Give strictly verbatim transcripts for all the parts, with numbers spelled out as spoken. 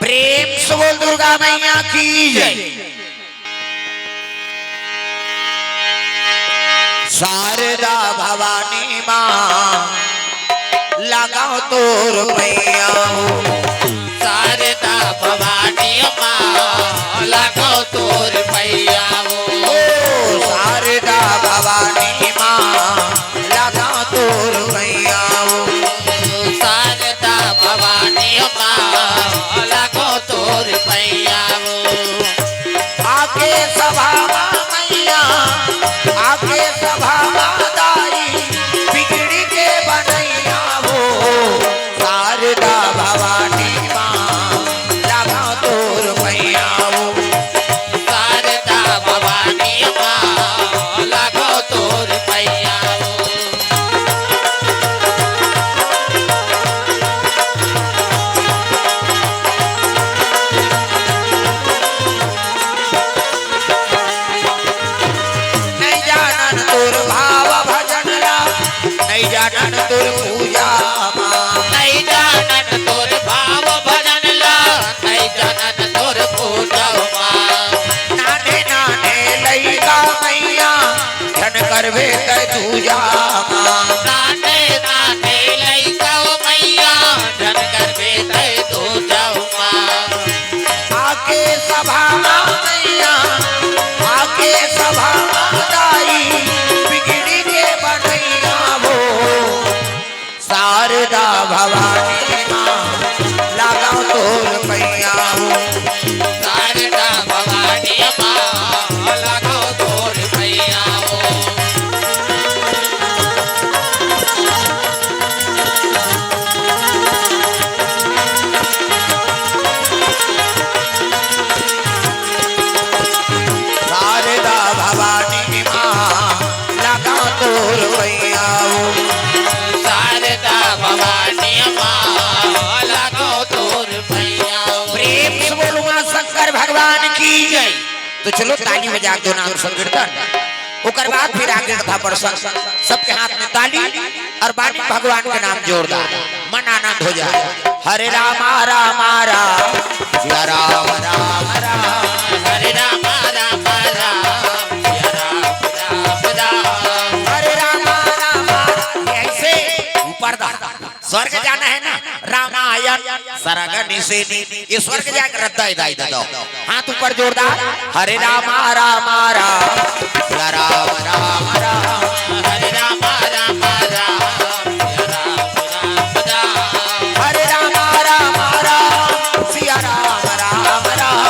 प्रेम से बोल दुर्गा मैया की जय। शारदा भवानी माँ, लगाओ तोर पैया हो। शारदा भवानी माँ, लगाओ तोर पैया हो। ओ शारदा भवानी माँ, लगाओ तोर पैया हो। शारदा भवानी माँ, लगाओ तोर पैया हो। आके सभा मा मैया, आके सभा मा दाई, बिगड़ी के बनैया हो। शारदा भवानी माँ, लगाओ तोर पैया हो। शारदा भवानी माँ, लगाओ तोर पैया हो। नहीं जानन तोर भाव भजन ला, नहीं जानन तोर पूजा मा। नहीं जानन तोर भाव भजन ला, नहीं जानन तोर पूजा मा। नाने नाने लइका मैया, झन करबे तै दूजा मा। नाने नाने लइका ओ मैया, झन करबे तै दूजा मा। आके सभा मा मैया, आके सभा मा दाई, बिगड़ी के बनैया हो। शारदा भवानी माँ, लगाओ तोर पैया हो। शारदा भवानी माँ, लगाओ तोर पैया हो। शारदा भवानी माँ, लगाओ तोर पैया हो। शारदा भवानी माँ, लगाओ तोर पैया हो। प्रेम से बोलो माँ शंकर भगवान की जय। तो चलो ताली बजा दो नाम संकीर्तन, ओकर बाद फिर आगे कथा प्रसंग। सबके हाथ में ताली और बानी भगवान के नाम जोरदार, मन आनंद हो जाए। हरे रामा रामा राम, सिया राम राम राम। हरे रामा रामा राम, सिया राम राम राम। हरे रामा रामा राम, ऐसे ऊपर दा। स्वर्ग जाना है ना, रामायण सरग निसेनी, ये स्वर्ग जाके रद्दा इदाई दे दो। हाथ ऊपर जोरदार। हरे रामा रामा राम, सिया राम राम राम। हरे रामा रामा राम, सिया राम राम राम। हरे रामा रामा राम, सिया राम राम राम।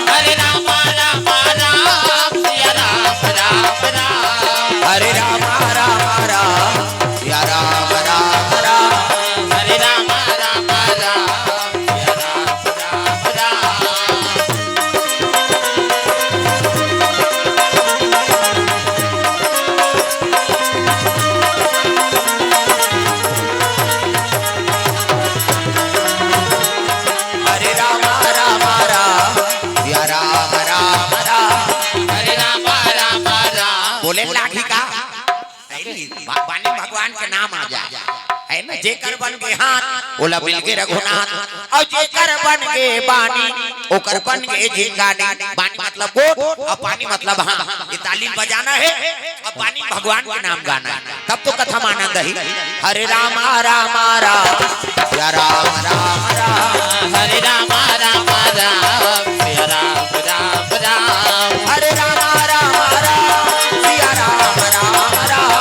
हरे रामा रामा राम, सिया राम राम राम। हरे रामा रामा राम, सिया राम राम राम। हरे रामा रामा राम, सिया राम राम राम। हरे रामा रामा राम, सिया राम राम राम। हरे रामा रामा राम। बोले लागी का? बा-, बानी भगवान के नाम आ जाए, है ना? जेकर बन गे हाथ, ओला मिल गे रघुनाथ, और जेकर बन गे बानी, ओकर बन गे जिंगानी। बानी मतलब गोठ, और पानी मतलब हाथ। ये ताली बजाना है, और बानी भगवान के नाम गाना है, तब तो कथा में आनंद ही। हरे रामा रामा राम, सिया राम राम राम। हरे रामा रामा राम, सिया राम राम राम। हरे रामा रामा राम, सिया राम राम राम।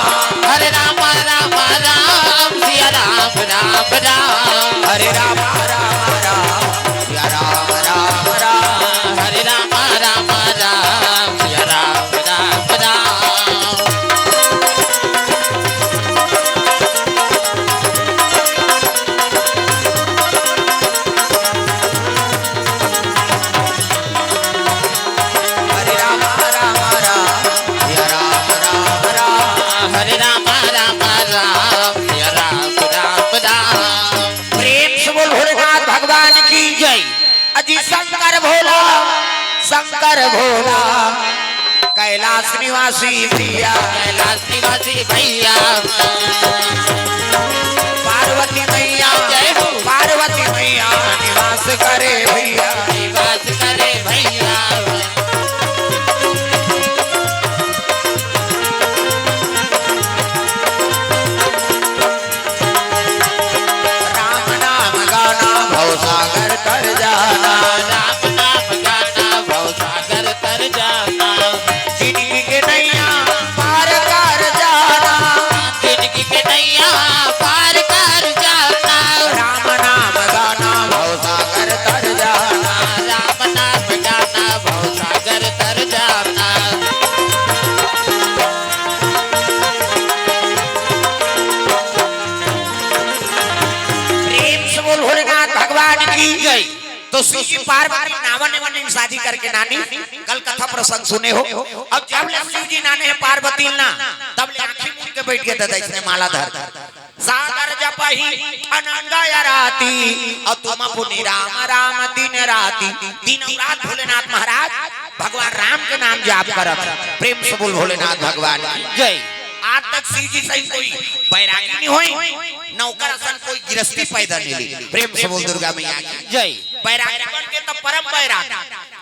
हरे रामा रामा राम, सिया राम राम राम। हरे रामा रामा राम, सिया राम राम राम। हरे रामा रामा राम, सिया राम राम राम। हरे रामा रामा राम, सिया राम राम राम। हरे रामा रामा राम, सिया राम राम राम। प्रेम से बोल भोलेनाथ भगवान की जय। अजी शंकर भोला, शंकर भोला, कैलाश निवासी भैया। कैलाश निवासी भैया। पार्वती मैया, जय हो। पार्वती मैया निवास करे भैया। निवास करे भैया। राम नाम गाना भवसागर तर जाना। राम नाम गाना भवसागर तर जाना। जिंदगी के नैया पार कर जाना। जिंदगी के नैया पार कर जाना। राम नाम गाना भवसागर तर जाना। राम नाम गाना भवसागर तर जाना। प्रेम से बोल भोलेनाथ भगवान की जय। तो शिव जी पार्वती नावन वन शादी करके नानी, कल कथा प्रसंग सुने हो। अब जब ले शिव जी नाने हैं पार्वती ना, तब ले आंखी मूंद के बैठ गए दादा, इसने माला धर। सागर जपहि अनंग आराती, और तुम पुनि राम राम दिन राती। दिन और रात भोलेनाथ महाराज भगवान राम के नाम जाप करत। प्रेम से बोल भोलेनाथ भगवान की जय। आज तक शिव जी सही कोई बैरागी नहीं होई, न ओकर असन कोई गिरस्ती पैदा नहीं ली। प्रेम से बोल दुर्गा मैया की जय। बैरागी बन के तब परम बैरागी,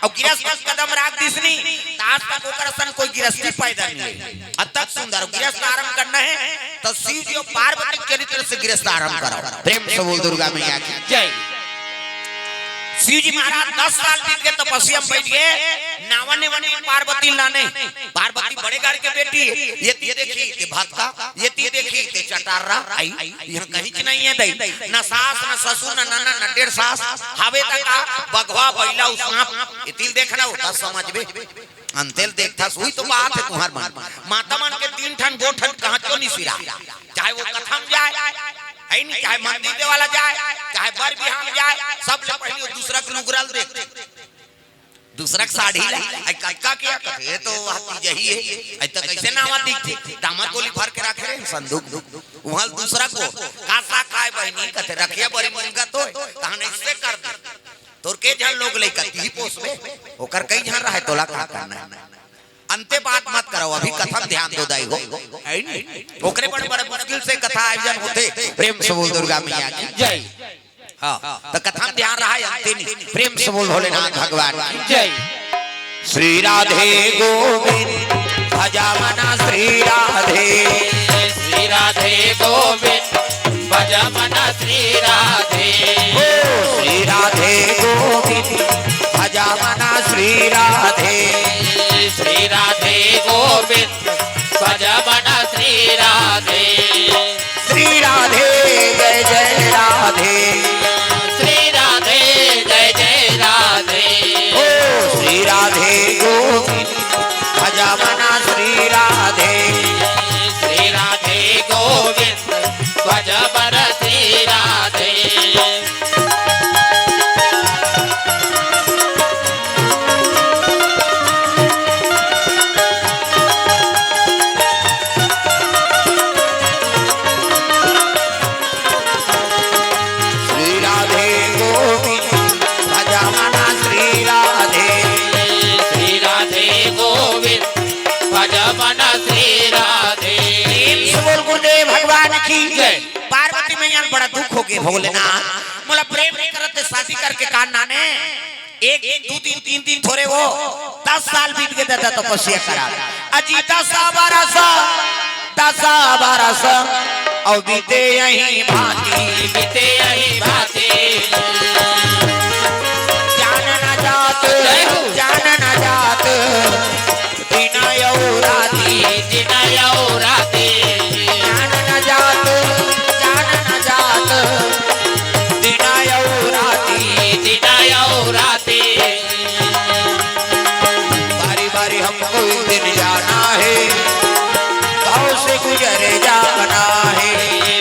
और गिरस्ती कदम राख दिसनी, त आज तक ओकर असन कोई गिरस्ती पैदा नहीं ली। अतक सुंदर गिरस्ती आरंभ करना है, तो शिव जी और पार्वती के चरित्र से गिरस्ती आरंभ करो। प्रेम से बोल दुर्गा मैया की जय। शिव जी महाराज दस साल बीत के तपस्या में बैठ गए, नावन वन पार्वती लाने। पार्वती बड़े घर के बेटी, ये ती देखी ते भात का, ये ती देखी ते चटार्रा, आई, यहाँ कहीं च नहीं है दई, ना सास, ना ससुर, ना ननद, ना डेढ़ सास, हावे तक का बघवा, बैला, उ सांप, ये तिल देखना होता समझ में। अंतेल देखता सुई तो बात है तुम्हार मन। माता मन के तीन ठन, दो ठन कहाँ क्यों नहीं सिरा, चाहे वो कथा में जाए, है नहीं, चाहे मंदिर देवाला जाए, चाहे बर बिहाम जाए, सबसे पहले वो दूसरा के लुगराल देखते। दूसरा के साड़ी ला, आई कक्का के कथे, "ये तो वह तीज ही है, आई तो कैसे नावा दिखथे?" दामद गोली भर के रखे रहे संदूक में। वहाँ दूसरा को, "का साग खाए बहिनी?" कथे, "रखिया बरी मुनगा तो, तहन ऐसे कर दे। तोर के झन लोग लइका तीही पोसबे, ओकर कई झन रहे, तोला का करना है?" अंते बात मत करो, अभी कथा में ध्यान दो दाई हो, है नी? ओकरे बड़े बड़े मुश्किल से कथा आयोजन होते। प्रेम से बोल दुर्गा मैया की जय। हाँ, तो कथा में ध्यान रहा है अंतिम। प्रेम से बोल भोलेनाथ भगवान की जय। श्री राधे गोविंद भजा मना श्री राधे। श्री राधे गोविंद भजा मना श्री राधे। ओ श्री राधे गोविंद भजा मना श्री राधे। श्री राधे गोविंद भजा मना श्री राधे। श्री राधे जय जय राधे। श्री राधे जय जय राधे। ओ श्री राधे गोविंद भजा मना श्री राधे। श्री राधे गोविंद भजा मना श्री राधे। श्री राधे गोविंद भजा मना श्री राधे। श्री राधे गोविंद भजा मना श्री राधे। प्रेम से बोल गुरुदेव भगवान की जय। पार्वती मैया ल बड़ा दुख हो गए, भोलेनाथ मोला प्रेम नहीं करत, शादी करके का नाने एक दिन, दू दिन, तीन दिन थोरे हो, दस साल बीत गए दादा तपस्या करा। अजी दस बरस, दस बरस, और बीते यही भांति। बीते यही भांति। जान न जात, जय हो। जान न जात, दिन अउ राति। दिन अउ राति। जान न जात, जान न जात, दिन अउ राति। दिन अउ राति। बारी बारी हमको एक दिन जाना है, भाव से गुजर जाना है।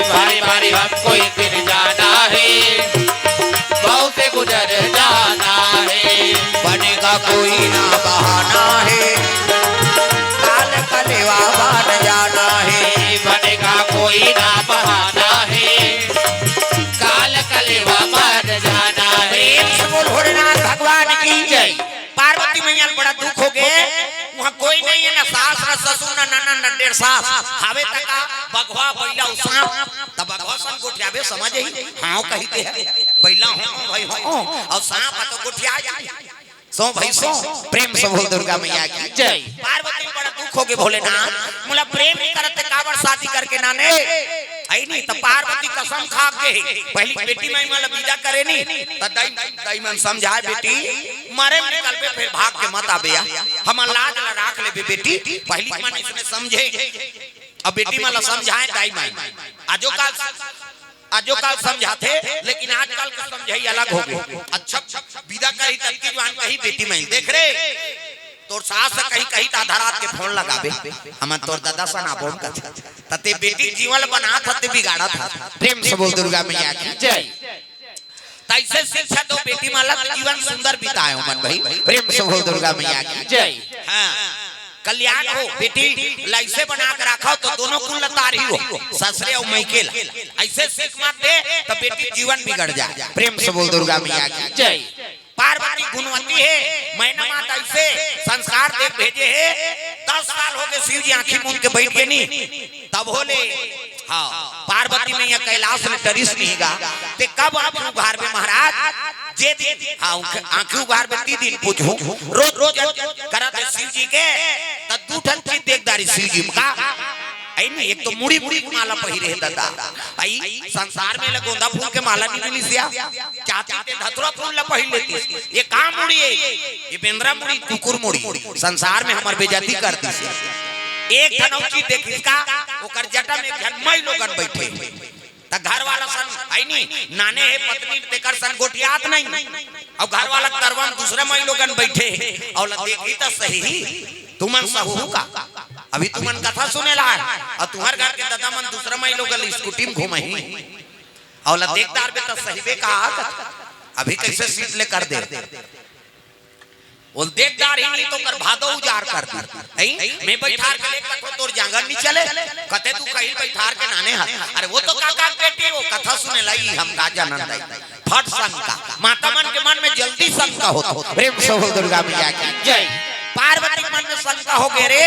बारी बारी हमको एक दिन जाना है, भाव से गुजर जाना है। बनेगा कोई ना बहाना है, काल कलेवा बन जाना है। बनेगा कोई ना बहाना है, काल कलेवा बन जाना है। प्रेम से बोल भोलेनाथ भगवान की जय। पार्वती मैया ल बड़ा दुख हो गए, वहाँ कोई नहीं है, ना सास, ना ससुर ना, ना, ना, ना, डेढ़ सास। हावे त का, बघवा, बइला अउ सांप। त बघवा सन गोठियाबे, समझ ही? हाँ, कहिते हे। बइला हो, भाई हो। अउ सांप ह तो गोठिया जाही। सो भाई सो, प्रेम से बोल दुर्गा मैया की जय। पार्वती बड़ा दुख होगे, भोलेनाथ, मोला प्रेम नइ करत ते काबर शादी करके नाने? अइ नहीं, त पार्वती कसम खा के पहिली बेटी माई मन ला बिदा करे नी, त दाई, दाई मन समझाए, "बेटी, मरे निकलबे, फेर भाग के मत आबे या, हमर लाज ला राख लेबे बेटी, पहिली मन इसने समझे।" अब बेटी मन ला समझाए दाई माई, आजो काल, आजो काल समझाथे, लेकिन आजकल के समझई अलग होगे। अच्छा, बिदा करही तब की जुवान कही, "बेटी माई, देख रे, तोर सास ह कही, कही त आधा रात के फोन लगाबे, हमन तोर ददा सन आबोन कथे, त ते बेटी जीवन ल बनात हस, ते बिगाड़त हस।" प्रेम से बोल दुर्गा मैया की जय। तइसे शिक्षा दो बेटी मन ला, जीवन सुंदर बिताए ओमन भाई। प्रेम से बोल दुर्गा मैया की जय। हाँ, कल्याण हो, बेटी ला अइसे बना के राखव त दोनों कुल ला तारही हो, ससुरे अउ मइके ला। अइसे सीख मत दे त बेटी जीवन बिगड़ जाए। प्रेम से बोल दुर्गा मैया की जय। पार्वती गुणवती हे, मैना माता अइसे संस्कार दे भेजे हे। दस साल होगे शिव जी आँखी मूंद के बइठ गे नी, तभो ले, हाँ, पार्वती मैया कैलाश ले टरिस नहीं गा, ते कब आँखी उघारबे महाराज? जे दिन, हाँ, उनके आँखी उघारबे ती दिन पूछहूँ, रोज, रोज करत हे शिव जी के, त दू ठन चीज देख डारिस शिव जी म का। अइ नहीं, एक तो मुड़ी, मुड़ी के माला पहिरे हे ददा, अइ संसार में ले गोंदा फूल के माला नहीं मिलिस या, चाहती ते धतुरा फूल ला पहिर लेतिस। ये का मुड़ी हे? ये बेंदरा मुड़ी, कुकुर मुड़ी। संसार में हमर बेइज्जती कर दिस। एक ठन अउ चीज देखिस का, ओकर जटा में एक झन माई लोगन बइठे। त घर वाला सन, अइ नहीं, नाने हे पत्नी, तेकर सन गोठियात नहीं। अउ घर वाला तरवा म दूसरा माई लोगन बइठे हे। अउ ला देखही त सही, तुमन सहू का? अभी तुमन कथा सुने ला आए, अउ तुंहर घर के ददा मन दूसरा माई लोगन ला स्कूटी म घुमही। अउ ला देख डारबे त सहिबे का, अभी कइसे सीट ले कर दे। वो देख डारही नहीं त ओकर भादो उजार कर दी। नहीं, मैं बइठार के ले कथों तोर जांगर नहीं चले, कथे तू कहीं बइठार के नाने हस। अरे वो तो काका के बेटी, वो कथा सुने ला आही, हम का जानन दाई। फट शंका, माता मन के मन में जल्दी शंका होथे। प्रेम से बोल दुर्गा मैया की जय। पार्वती के मन में शंका होगे रे,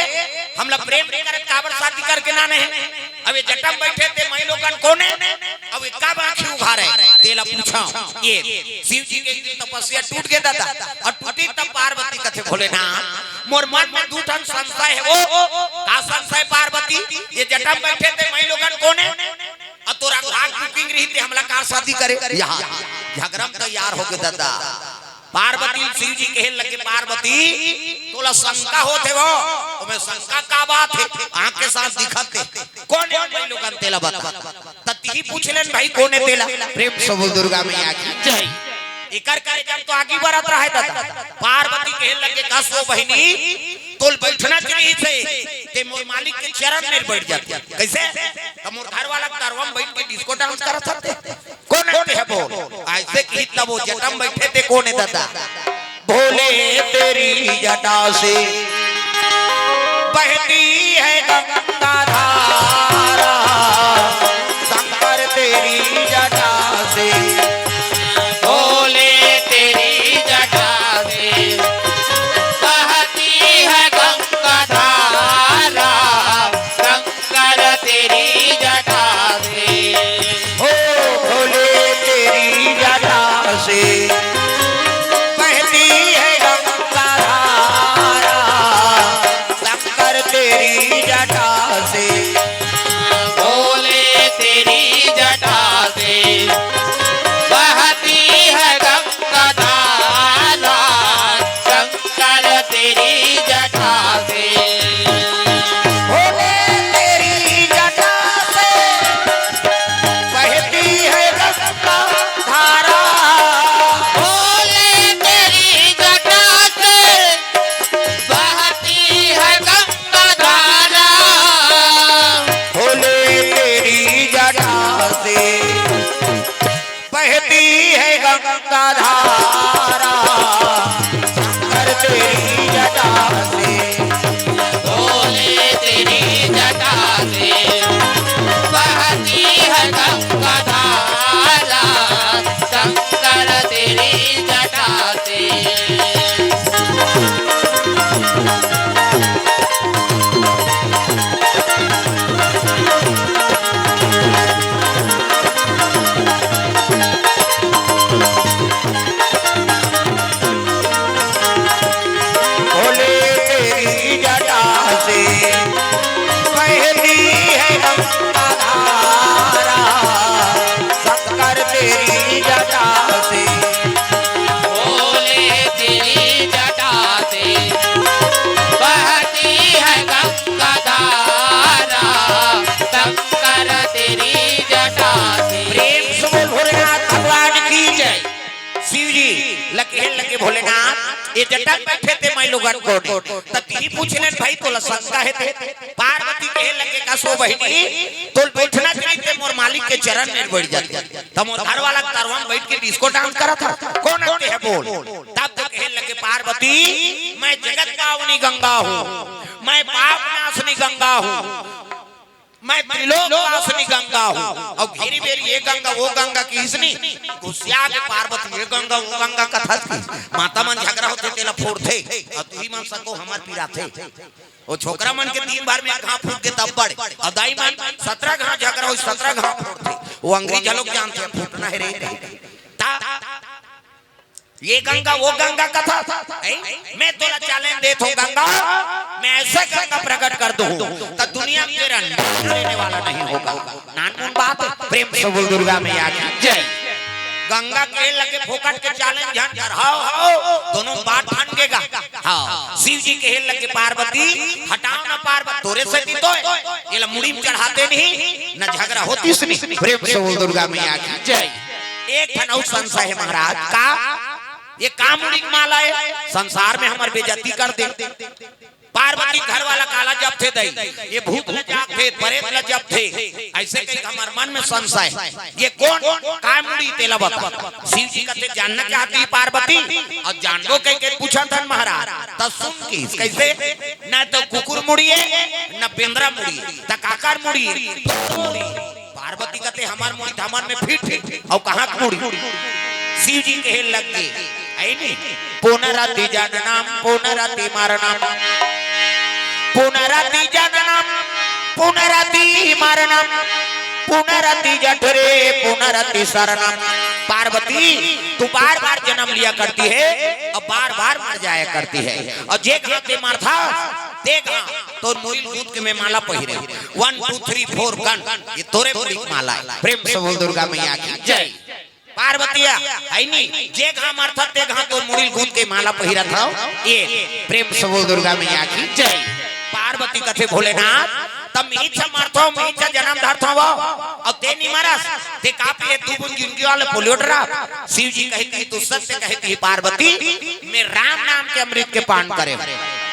हमला प्रेम नहीं करे, काबर शादी करके नाने हे? अब ये जटा म बइठे ते माई लोगन कोन हे? अब ये कब आँखी उघारे? तेला पूछव। ये शिव जी के एक दिन तपस्या टूट गे ददा, अउ टूटिस त पार्वती कथे, "भोलेनाथ, मोर मन में दू ठन संशय हे वो।" "का संशय पार्वती?" "ये जटा म बइठे ते माई लोगन कोन हे? अउ तोर अघा के booking रही ते हमला का शादी करे?" यहाँ झगरा म तैयार होगे ददा। पार्वती ल शिव जी कहे लगे, "पार्वती, तोला शंका होथे वो, ओमे शंका का बात हे? आँख के साथ दिखत हे, कोन हे माई लोगन तेला बता।" त तिही पूछ लेन भाई, कोन हे तेला? प्रेम से बोल दुर्गा मैया की जय। एकर करे जब तो आगी बरत रहे ददा, पार्वती कहे लगे, "कस वो बहिनी, तोल बइठना चाहिए से, ते मोर मालिक के चरण में बइठ जाते।" कइसे? त मोर घर वाला तरवा म बइठ के disco dance करत हते। कोन हे ते ह बोल? अइसे किही तब वो जटा म बइठे ते कोन हे ददा? भोले तेरी जटा से बहती है गंगा धारा, शंकर तेरी जटा से। भोले तेरी जटा से बहती है गंगा धारा, शंकर तेरी जटा से। हो भोले तेरी जटा से बहती है गंगा धारा, शंकर तेरी जटा से। त कहे लगे भोलेनाथ, ये जटा बैठे ते मैं लोगन कोन? त तिही पूछ लेन भाई, तोला शंका हे ते? पार्वती कहे लगे, का सो बहिनी, तोल बैठना चाहिए ते मोर मालिक के चरण में बैठ जाते। त मोर घर वाला तरवा में बैठ के डिस्को डांस करत हे, कोन आते हे बोल? तब तो कहे लगे पार्वती, मैं जगत पावनी गंगा हूँ, मैं पाप नाशनी गंगा हूँ, मैं त्रिलोक वासनी गंगा हूँ। अउ घेरी बेरी ये गंगा वो गंगा किहिस नी, गुस्सिया के पार्वती ये गंगा वो गंगा कथस कि माता मन झगरा होथे तेला फोड़थे, अउ तुही मन सको हमर पिराथे। ओ छोकरा मन के तीन बार में एक घांव फूंक के तब बड़े, अउ दाई मन सतरा घांव झगरा होही, सतरा घांव फोड़थे। वो अंग्रेज लोग जानथे फूटना हे रे कहे। ता ये गंगा वो गंगा कथस, हैं? मैं तोला चैलेंज देत हूँ गंगा, मैं ऐसे गंगा प्रकट कर दूँ त दुनिया में तेरा नाम लेने वाला नहीं होगा। नानमुन बात हे, प्रेम से बोल दुर्गा मैया की जय। गंगा कहे लगे फोकट के चैलेंज झन कर, हाव हाव, दोनों बात ठन गेगा। हाँ, शिव जी कहे लगे पार्वती, हटाव ना पार्वती, तोरे सेती तो हे, एला मुड़ी में चढ़ाते नहीं, न झगरा होतिस नी। प्रेम से बोल दुर्गा मैया की जय। एक ठन अउ संशय हे महाराज, का ये का मुड़ी के माला हे? संसार में हमर बेइज्जती कर दे। पार्वती घर वाला काला जपथे दई, ये भूत ल जपथे, प्रेत ल जपथे, ऐसे कही हमर मन में संशय। ये कोन का मुड़ी तेला बता। शिव जी कथे जानना चाहती पार्वती, अउ जानबो कह के पूछत हन महाराज। त सुन किहिस कैसे, न तो कुकुर मुड़ी हे, न बेंदरा मुड़ी हे, त काकर मुड़ी हे? पार्वती कथे हमर मुड़ी त हमर में फिट हे, अउ कहाँ के मुड़ी? शिव जी कहे लग गे, ऐ नी, पुनरपि जननम पुनरपि मरणम, पुनरपि जननम पुनरपि मरणम, पुनरपि जठरे पुनरपि शरणम। पार्वती, तू बार बार जन्म लिया करती है और बार बार मर जाया करती है, और जे घांव ते मरथस ते घांव तोर मुड़ी ल गूंथ के मैं माला पहिरे हूँ। One two three four gun, ये तोरे मुड़ी के माला हे। प्रेम से बोल दुर्गा मैया की जय। पार्वतिया, है नी, जे घांव मरथस ते घांव तोर मुड़ी ल गूंथ के माला पहिरत हंव। ये प्रेम से बोल दुर्गा मैया की जय। पार्वती कथे भोलेनाथ, त मिहिच मरथंव, मिहिच जनम धरथंव, अउ ते नी मरस, ते का पिए दू बूंद जिंदगी वाले पोलियो ड्राप। शिव जी कहिथे, तू सत्य कहिथे पार्वती, मैं राम नाम के अमृत के पान करे हंव,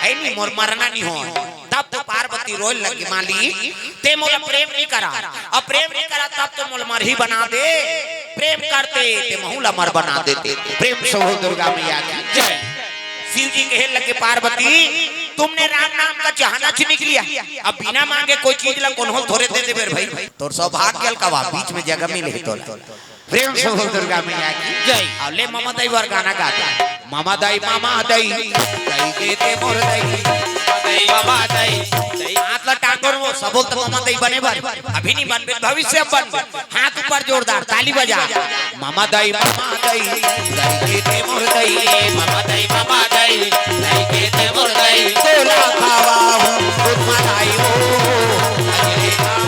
है नी, मोर मरना नी होय। तब तो पार्वती रोए लगी, मालिक, ते मोला प्रेम नी करा, अउ प्रेम नी करा, तब तो मोला मरही बना दे। प्रेम करते ते महू ला अमर बना देते। प्रेम से बोल दुर्गा मैया की जय। शिव जी कहे लगे, पार्वती, तुमने राम नाम का चाहना च नहीं किया, अब बिना मांगे कोई चीज ला कोनो ल थोरे दे देबे रे भाई। तोर सौभाग्य ल कवा, बीच में जगह मिले हे तोला। प्रेम से बोल दुर्गा मैया की जय। अउ ले ममा दाई बर गाना गा दे। ममा दाई, ममा दाई, दाई के ते मोर दाई। ममा दाई, ममा दाई। हाथ ला टांगो रे, वो सब बोल तो ममा दाई बने बर। अभी नहीं बनबे, भविष्य में बनबे। हाथ ऊपर जोरदार, ताली बजा। ममा दाई, ममा दाई, दाई के ते मोर दाई। ममा दाई, ममा दाई, दाई के ते मोर दाई। तोला खावा हूँ, दूध मलाई हो। भजले राम,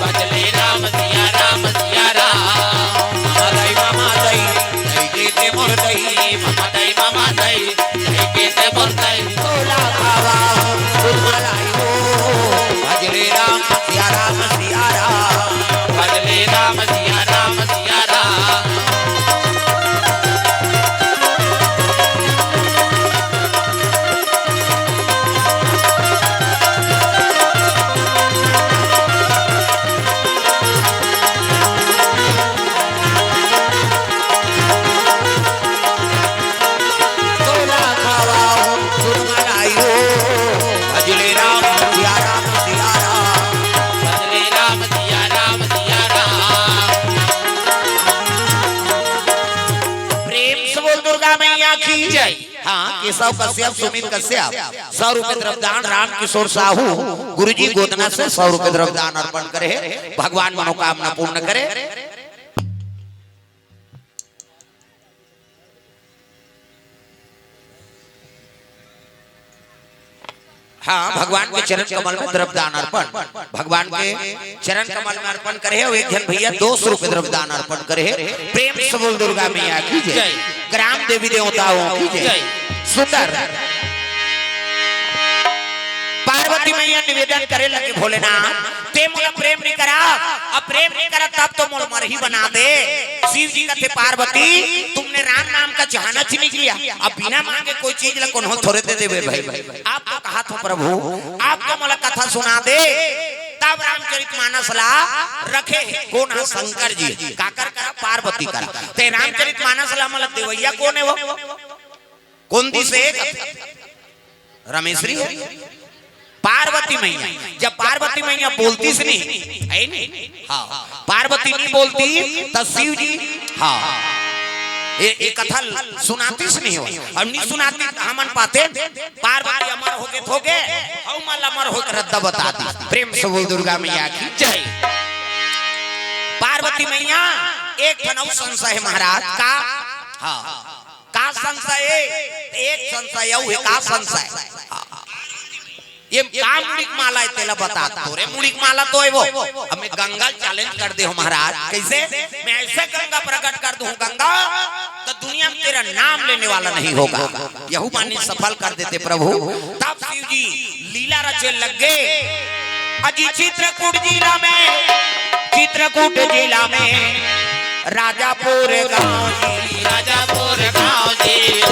भजले राम, सिया राम, सिया राम। ममा दाई, ममा दाई, दाई के ते मोर दाई। ममा दाई, ममा दाई, दाई के ते मोर दाई। तोला खावा हूँ, दूध मलाई हो। भजले राम, सिया राम, सिया राम। भजले राम, सिया राम, सिया राम। तोला खावा हूँ, दूध मलाई हो। भजले राम, सिया राम, सिया राम। भजले राम, सिया राम, सिया राम। प्रेम से बोल दुर्गा मैया की जय। हाँ, केशव कश्यप, सुमित कश्यप, सौ रुपए द्रव्यदान, राम किशोर साहू, गुरुजी गोदना से सौ रुपए द्रव्यदान अर्पण करे हे। भगवान मनोकामना पूर्ण करे। हाँ, भगवान के चरण कमल में द्रव्यदान अर्पण, भगवान के चरण कमल में अर्पण करे हे। अउ एक झन भैया दो सौ रुपए द्रव्यदान अर्पण करे हे। प्रेम से बोल दुर्गा मैया की जय। जय। ग्राम देवी देवताओं की जय। जय। सुंदर। पार्वती मैया निवेदन करे लगे, भोलेनाथ, ते मोला प्रेम नहीं करा, अब प्रेम नहीं करा तब तो मोला मरही बना दे। शिव जी कथे, पार्वती, तुमने राम नाम का जहानच नहीं किया, अब बिना मांगे कोई चीज ला कोनो थोरे दे देवे भाई। आप तो कहा था प्रभु, आप तो मोला कथा सुना दे। तब रामचरित मानस ला रखे हे कोन हा? शंकर जी। काकर करा? पार्वती करा। ते रामचरित मानस ला मोला देवैया कोन हे वो? कोन दिस हे? रमेश्वरी हे, पार्वती मैया। जब पार्वती मैया बोलतीस नहीं, हे नहीं? हाँ, पार्वती नहीं बोलती त शिव जी, हाँ, ये, ये कथा सुनातीस नहीं हो, अउ नहीं सुनाती त हमन पाते पार्वती अमर होगे, होगे, अउ मल अमर होगे रद्दा बता दी। प्रेम से बोल दुर्गा मैया की जय। पार्वती मैया एक ठन अउ संशय हे महाराज का, हाँ, का संशय हे? एक संशय अउ हे, का संशय? ये का मुड़ी के माला हे तेला बता। तोरे मुड़ी के माला तो हे वो। अब मैं गंगा ल challenge कर दे हूँ महाराज। कैसे? मैं ऐसे गंगा प्रकट कर दूँ, गंगा, तो दुनिया में तेरा नाम लेने वाला नहीं होगा। यहू मानी सफल कर देते प्रभु। तब शिव जी लीला रचे लग गए। अजी चित्रकूट जिला में, चित्रकूट जिला में राजापुर गांव जी, राजापुर गांव जी।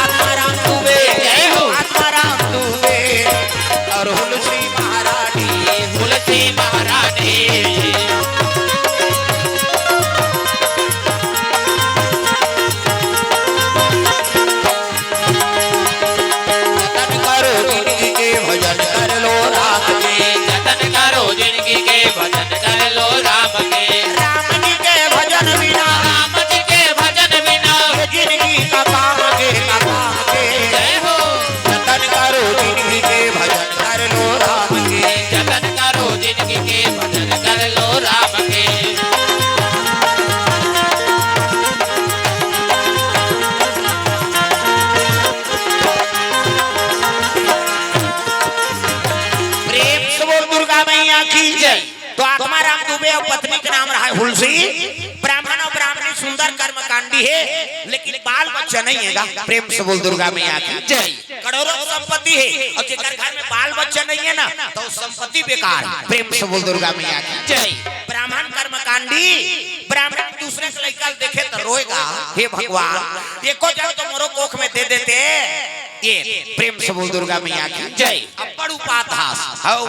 आत्माराम दुबे, जय हो। आत्माराम दुबे और हुलसी महारानी, हुलसी महारानी। जतन करो जिंदगी के भजन कर लो राम के। जतन करो जिंदगी के भजन कर लो राम के। राम जी के भजन बिना, राम जी के भजन बिना, ये जिंदगी का काम के, ना काम के। जय हो। जतन करो जिंदगी के भजन कर लो राम के। जतन करो जिंदगी के भजन कर लो राम के। प्रेम से बोल दुर्गा मैया की जय। तो आत्माराम दुबे अउ पत्नी के नाम रहा हे हुलसी। ब्राह्मण अउ ब्राह्मणी सुंदर कर्मकांडी हे, लेकिन बाल बच्चा नहीं हे गा। प्रेम से बोल दुर्गा मैया की जय। करोड़ों संपत्ति हे अउ जेकर घर में बाल बच्चा नहीं हे ना, तो संपत्ति बेकार हे। प्रेम से बोल दुर्गा मैया की जय। ब्राह्मण कर्मकांडी, ब्राह्मण दूसरे के लइका ल देखे त रोएगा, हे भगवान, एको जन तो मोरो कोख में दे देते। ये प्रेम से बोल दुर्गा मैया की जय। अब्बड़ उपास हास, हौ।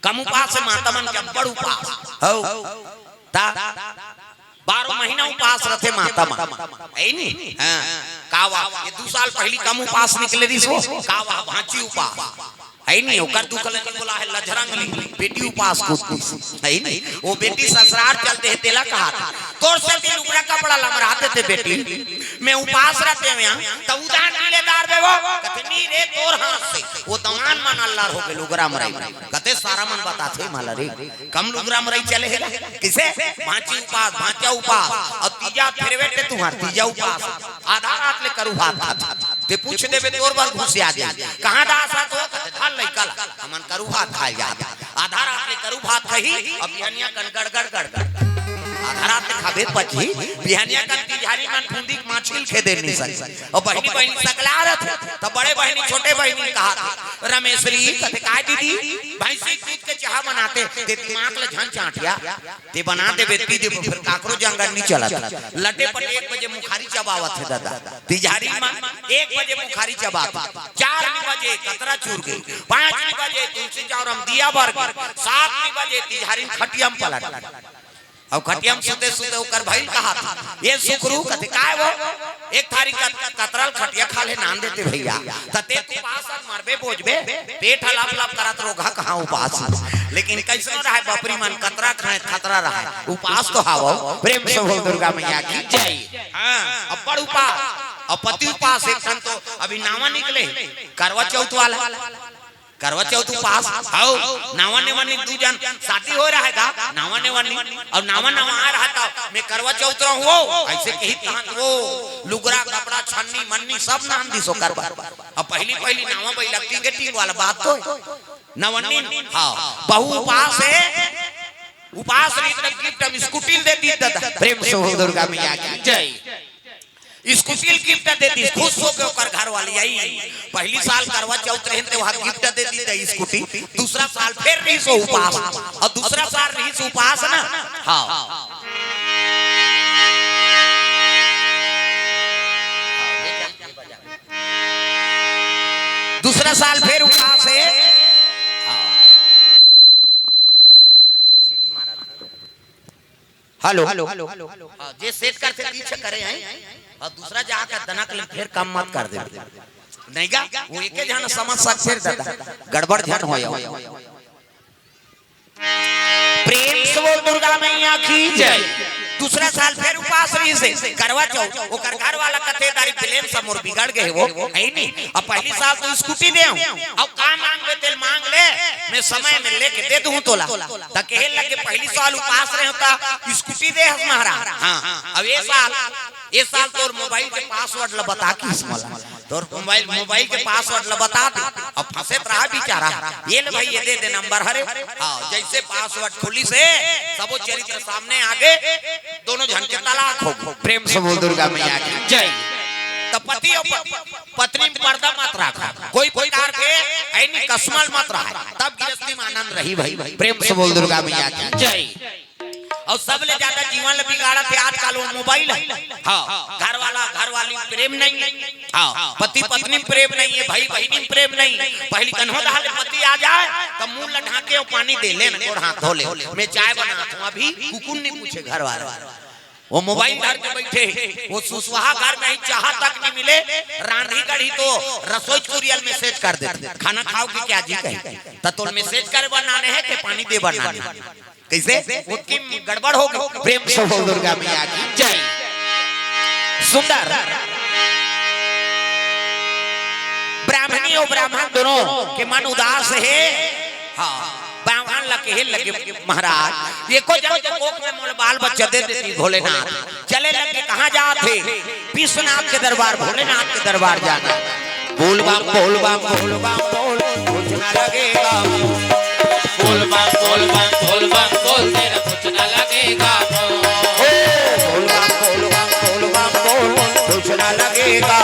कम उपास हे माता मन के, अब्बड़ उपास, हौ। ता बारह महीना उपास रथे माता मन, हे नी? हाँ। का वा, ये दू साल पहिली कम उपास निकले रिहिस वो, का वा, भांची उपास। हे नी, ओकर दुख ल नी बोला हे लझरंग ली, बेटी उपास कूदतीस। हे नी, वो बेटी ससुरार चल दे हे, तेला कहा था, तोर सेती लुगरा कपड़ा लमरा देते बेटी, मैं उपास रहितेंव, त उधार नी ले डारबे वो। कथे, नी रे, तोर हाथ से। वो दमान मन अल्लर होगे लुगरा मरई। कथे, सारा मन बताथे मला रे, कम लुगरा मरई चले हे गा। किसे? भांची उपास, भांचा उपास, अउ तीजा फेरवेट तुंहर तीजा उपास। आधा रात ले करू भात खाथे। ते पूछ देबे तोर बर घुसिया जाही। कहाँ दास हा तो? कथे, धर लइका ला, हमन करू भात खाए जात। आधा रात ले करू भात खाही, अउ बिहनिया कन गड़गड़ गड़गड़। आधा रात ले खाबे पचही, बिहनिया कन तिजहारी मन फूंदी के माछी ल खेदे नी सके। अउ बहिनी बहिनी सकला रथे, त बड़े बहिनी छोटे बहिनी ल कहाथे, रमेश्वरी, कथे, काय दीदी, भैंसी दूध के चाहा बनाते, ते दिमाग ल झन चांटिया। ते बना देबे, पी देबे, फेर काकरो जंगल नी चलत। लटे पटे एक बजे मुखारी चबावत हे दादा। तिजहारी म एक बजे मुखारी चबात, चार बजे कतरा चूर गे, पाँच बजे तुलसी चौरा म दिया बर गे, सात बजे तिजहारी म खटिया म पलट। अउ खटिया म सुते सुते ओकर भइल कहाथे, ये सुकरू, कथे, काय वो? एक थारी कत-, कतरा ल खटिया खा ले नान देते भइया। त ते उपास अस मरबे बोजबे, पेट ह लप लप करत रोगहा कहाँ उपास। लेकिन कइसनो रहय बपरी मन कतरा खाए खतरा रहय, उपास तो हावव। प्रेम से बोल दुर्गा मैया की जय। हाँ, अब्बड़ उपास, अउ पति उपास एक ठन तो अभी नावा निकले, करवा चौथ वाला। करवा चौथ उपास, हौ, नावा नेवन्नी दू जन शादी होय रहय गा, नावा नेवन्नी, अउ नावा नावा आय रहय त, मैं करवा चौथ रहूं वो, अइसे कही तहन वो, लुगरा, कपड़ा, छन्नी, मन्नी सब नान दिस ओकर बर। अउ पहिली, पहिली नावा बइला टींगे टींग वाला बात तो हे। नवन्नी, हाँ, बहू उपास हे, उपास रही त gift हम स्कूटी ल दे दी दादा। प्रेम से बोल दुर्गा मैया की जय। स्कूटी ल गिफ्ट दे दिस, खुश हो के ओकर घर वाली आई। पहली साल करवा चौथ रहिन ते वहां गिफ्ट दे दी त स्कूटी, दूसरा साल फिर रहिस उपास, और दूसरा साल रहिस उपास ना। हाँ, दूसरा साल फिर उपास है। हेलो, हाँ, जे सेट करथे पीछे करे हैं, और दूसरा जाकर दनक ले फिर कम मत कर दे। नहीं गा, वो एके झन समझ सकथे दादा, गड़बड़ झन हो जाओ। प्रेम से बोल दुर्गा मैया की जय। दूसरा साल फिर उपास रहिस हे करवा चौथ, ओकर घर वाला कथे दारी प्रेम से मोर बिगड़ गए वो, है नहीं। अब पहली साल तो स्कूटी दे हूँ, अब का मांगबे तेल मांग ले, मैं समय में लेके दे दूँ तोला। त कहे लगे पहली साल उपास रहे होता, स्कूटी दे हस महाराज। हाँ, अब ये साल, ये साल तोर मोबाइल के पासवर्ड ला बता किस मला, तोर मोबाइल, मोबाइल के पासवर्ड ला बता दे। अब फंसे त रहा बेचारा, ये ले भाई, ये दे दे नंबर हरे। हाँ, जैसे पासवर्ड खुलिस हे, सबो चरित्र सामने आगे, दोनों झन के तलाक हो गए। प्रेम से बोल दुर्गा मैया की जय। त पति और प-, पत्नी में पर्दा मत रखा, कोई प्रकार के ऐनी कसमल मत रहा, तब गृहस्थी में आनंद रही भाई। प्रेम से बोल दुर्गा मैया की जय। और सबले ज्यादा जीवन ल बिगाड़त हे आजकल वो मोबाइल है। हाँ, घर वाला, घर वाली प्रेम नहीं है। हाँ, पति पत्नी में प्रेम नहीं है, भाई बहिनी में प्रेम नहीं। पहली कन्हो दहा ले पति आ जाए, त मुंह ल ढांके अउ पानी दे ले न, गोड़ हाथ धो ले, मैं चाय बनात हूँ, अभी कुकुर नहीं पूछे घर वाला। वो मोबाइल धर के बैठे हे, वो सुसुहा घर में ही चाहा तक नहीं मिले, रांधी गढ़ी तो रसोई कुरियल मैसेज कर देथे, "खाना खाओगे क्या जी?" कहे, त तोल मैसेज करे बर नाने हे के पानी दे बर नाने हे? कैसे? उतकी गड़बड़ हो गई। प्रेम से बोल दुर्गा मैया की जय। सुंदर। ब्राह्मणी और ब्राह्मण दोनों के मन उदास हे। हाँ, ब्राह्मण ला कहे लगे, "महाराज, एको जन के कोख में मोला बाल बच्चा दे देती भोलेनाथ।" चले लगे, कहाँ जात हे? विश्वनाथ के दरबार, भोलेनाथ के दरबार जाना। बोल बम, बोल बम, बोल बम, बोल, कुछ ना लगेगा। बोल बम, बोल बम, बोल बम, बोल, तेरा कुछ ना लगेगा। ओ, बोल बम, बोल बम, बोल बम, बोल, कुछ ना लगेगा।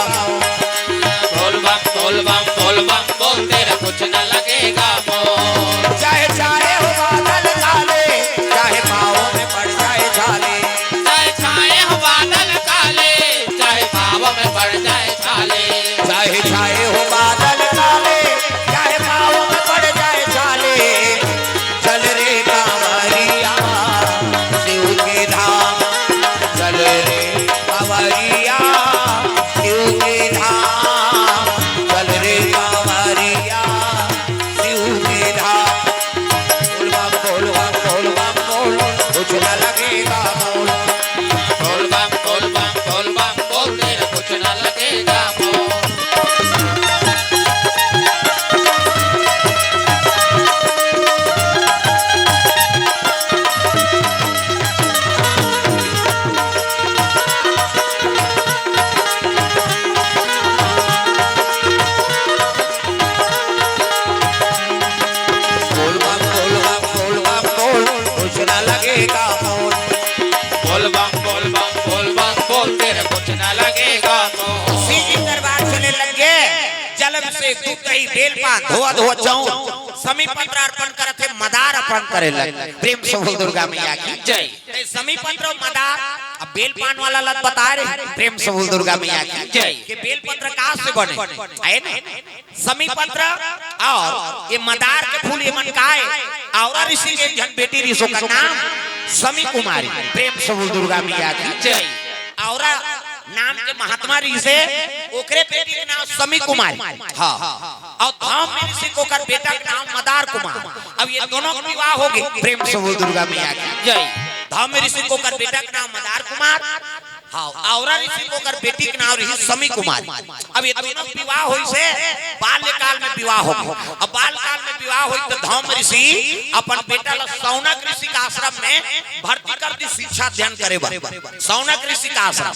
बोल बम, बोल बम, बोल बम, बोल, तेरा कुछ ना लगेगा। चाहे छाए हो बादल काले, चाहे पाँव में पड़ जाए छाले। चाहे छाए हो बादल काले, चाहे पाँव में पड़ जाए छाले। चाहे छाए हो बादल काले, चाहे पाँव में पड़ जाए छाले। चल रे कांवरिया, शिव के धाम। चल रे कांवरिया, शिव के धाम। चल रे कांवरिया, शिव के धाम। बोल बम, बोल बम, बोल बम, बोल, कुछ ना लगेगा मोल। बोल बम, बोल बम, बोल बम, बोल, तेरा कुछ ना लगेगा मोल। बोल बम, बोल बम, बोल बम, बोल, कुछ ना लगेगा मोल। बोल बम, बोल बम, बोल बम, बोल, तेरा कुछ ना लगेगा मोल। सीधी दरबार चले लगे, जल अभिषेक, दूध दही, बेल पान, धोआ धोआ चाउर, समी पत्र अर्पण करत हे, मदार अर्पण करे लगे। प्रेम से बोल दुर्गा मैया की जय। ते समी पत्र मदार, अब बेल पान वाला लत बता रहे, प्रेम से बोल दुर्गा मैया की जय। के बेल पत्र का से बने, है ना? समी पत्र और ये मदार के फूल, ये मन काय? औरा ऋषि के एक झन बेटी रहिस, ओकर नाम समी कुमारी। प्रेम से बोल दुर्गा मैया की जय। औरा नाम के महात्मा रहिस हे, ओकरे बेटी के नाम समी कुमारी। हाँ। और धौम ऋषि के ओकर बेटा के नाम मदार कुमार। अब ये दोनों के विवाह हो गए। प्रेम से बोल दुर्गा मैया की जय। धौम ऋषि के ओकर बेटा के नाम मदार कुमार। हाँ, औरा ऋषि के ओकर बेटी के नाम रहिस समी कुमारी। अब ये दोनों के विवाह होइस हे, बाल्यकाल में विवाह हो गए। अब बाल्यकाल में विवाह होइस त धौम ऋषि अपन बेटा ला सौनक ऋषि के आश्रम में भर्ती कर दिस शिक्षा अध्ययन करे बर। सौनक ऋषि के आश्रम,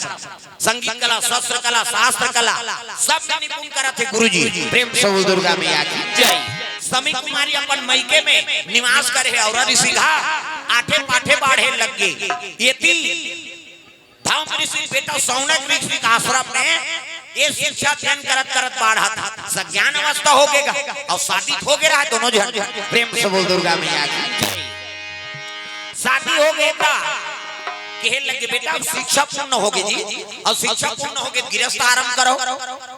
संगीत कला, शस्त्र कला, शास्त्र कला, सब में निपुण करत हे गुरुजी। प्रेम से बोल दुर्गा मैया की जय। समी कुमारी अपन मइके में निवास करे हे, औरा ऋषि घा आठे पाठे बाढ़े लग गे। एती धौम बेटा सौनक ऋषि के आश्रम में ये शिक्षा अध्ययन करत करत बाढ़त सज्ञान अवस्था हो गे गा अउ शादी हो गे रहा दोनों झन। प्रेम से बोल दुर्गा मैया की। शादी हो गे त कहे लगे, "बेटा अब शिक्षा पूर्ण हो गे जी, अउ शिक्षा पूर्ण हो गे, गृहस्थ आरंभ करो।"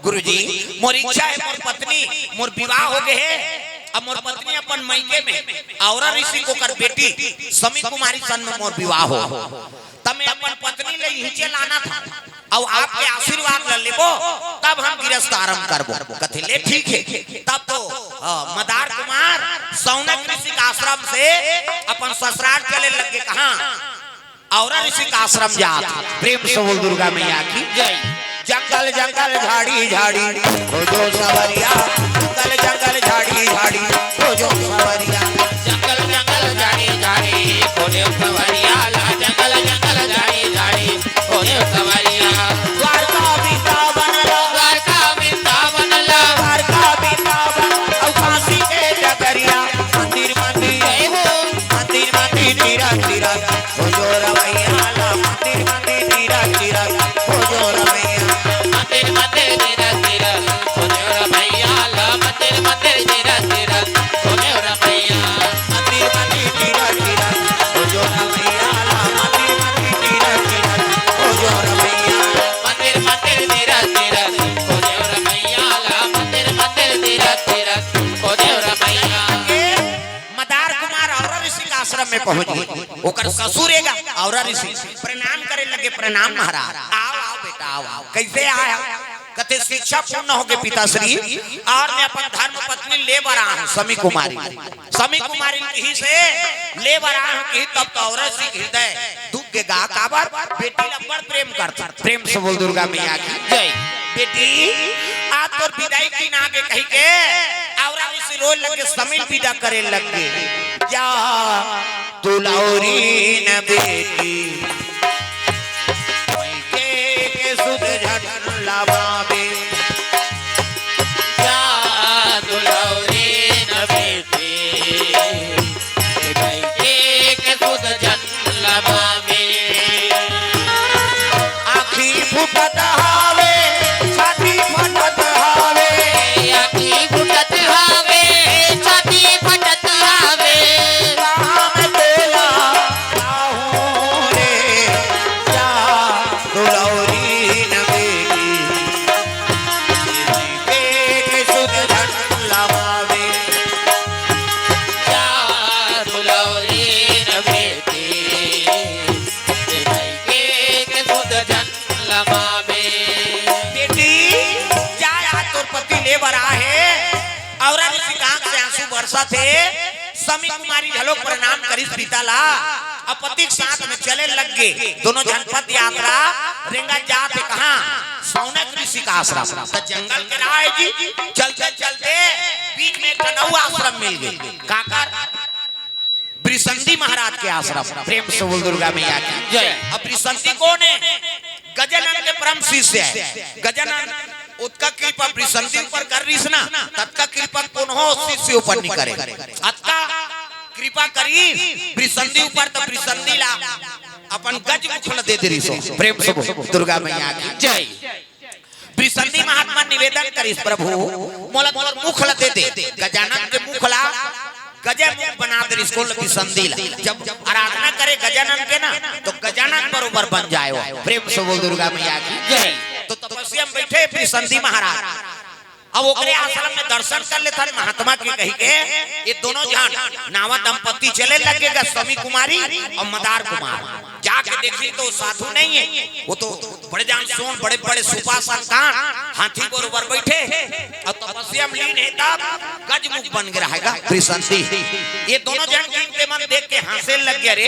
"गुरुजी, मोर इच्छा हे, मोर पत्नी, मोर विवाह हो गे हे, अब मोर पत्नी अपन मइके में औरा ऋषि के ओकर बेटी समी कुमारी सन में मोर विवाह हो, त मैं अपन पत्नी ले इहिंचे लानत हंव, अउ आपके आशीर्वाद ल लेबो, तब हम गृहस्थ आरंभ करबो।" कथे, "ले ठीक हे।" तब तो, अ, मदार कुमार सौनक ऋषि के आश्रम से अपन ससुराल चले लगे। कहाँ? औरा ऋषि के आश्रम जात। प्रेम से बोल दुर्गा मैया की जय। जंगल जंगल झाड़ी झाड़ी खोजो सवरिया, जंगल जंगल झाड़ी झाड़ी खोजो सवरिया। जंगल जंगल झाड़ी झाड़ी खोजो सवरिया ला, जंगल जंगल झाड़ी झाड़ी खोजो सवरिया। द्वारका वृंदावन ला, द्वारका वृंदावन ला, द्वारका वृंदावन अउ काशी के डगरिया, मंदिर मंदिर जय हो। मंदिर मंदिर तीरथ तीरथ खोजो रमैया ला, मंदिर मंदिर तीरथ तीरथ खोजो रमैया। मंदिर मंदिर तीरथ तीरथ खोजो रमैया ला, मंदिर मंदिर तीरथ तीरथ खोजो रमैया। मंदिर मंदिर तीरथ तीरथ खोजो रमैया ला, मंदिर मंदिर तीरथ तीरथ खोजो रमैया। मंदिर मंदिर तीरथ तीरथ खोजो रमैया ला, मंदिर मंदिर तीरथ तीरथ खोजो रमैया। मदार कुमार औरा ऋषि के आश्रम में पहुंच गे। ओकर ससुर एगा औरा ऋषि प्रणाम करे लगे, "प्रणाम महाराज।" "आओ, आओ बेटा, आओ, आओ।" "कइसे आय?" कथे, "शिक्षा पूर्ण हो गे पिताश्री, अउ मैं अपन धर्म पत्नी ले बर आय हंव समी कुमारी।" समी कुमारी कहिस ले बर आय हंव कहिस, तब तो औरा ऋषि के हृदय दुख गे गा, काबर बेटी ला बड़ प्रेम करथे। प्रेम से बोल दुर्गा मैया की जय। "बेटी, आज तोर बिदाई के दिन आगे," कहिके औरा ऋषि रोए लगे, समी ल बिदा करे लगे। "जा दुलौरीन बेटी, मइके के सुध झन लमाबे। जा दुलौरीन बेटी, मइके के सुध झन लमाबे।" आँखी फूटत हावे, छाती फटत हावे। आँखी फूटत हावे, छाती फटत हावे। कहाँ मैं तोला पाहूँ रे, जा दुलौरीन बेटी, के सुध झन लमावे। जा दुलौरीन बेटी, के सुध झन लमावे। बेटी, जा, आज तोर पति ले बर आय हे, औरा ऋषि के आँख से आंसू बरसत हे, समी कुमारी घलोक प्रणाम करिस पिता ला, अउ पति के साथ में चले लग गे। दोनों झन पद यात्रा रेंगत जात हे। कहाँ? सौनक ऋषि के आश्रम। त जंगल के राह जी, चलते चलते बीच में एक ठन अउ आश्रम मिल गे। काकर? वृषंदी महाराज के आश्रम। प्रेम से बोल दुर्गा मैया की जय। अब वृषंदी कोन हे? गजानन के परम शिष्य हे। गजानन ओतका कृपा वृषंदी ऊपर कर रिहिस ना, ततका कृपा कोनो शिष्य ऊपर नइ करे। अतका कृपा करिस वृषंदी ऊपर, त वृषंदी ला अपन गज मुख ल दे दे रिहिस। प्रेम से बोल दुर्गा मैया की जय। वृषंदी महात्मा निवेदन करिस, "प्रभु, मोला तोर मुख ल दे दे।" गजानन के मुख ला गजे मुख बना दे रिहिस कोन ल? वृषंदी ला। जब आराधना करे गजानन के ना, त गजानन बरोबर बन जाय ओ। प्रेम से बोल दुर्गा मैया की जय। त तपस्या में बइठे वृषंदी महाराज, अब ओकरे आश्रम में दर्शन कर लेथन महात्मा के कहिके, ये दोनों झन नवा दंपत्ति चले लगे गा, समी कुमारी अउ मदार कुमार। जाके देखिस त साधु नइ हे, ओ तो बड़े जान सोन, बड़े बड़े सुपा संतान, हाथी बरोबर बइठे हे, अउ तपस्या में लीन हे, तब गजमुख बन गे रहे गा वृषंदी। ये दोनों झन गिनते मन देख के हंसे लग गे, "अरे,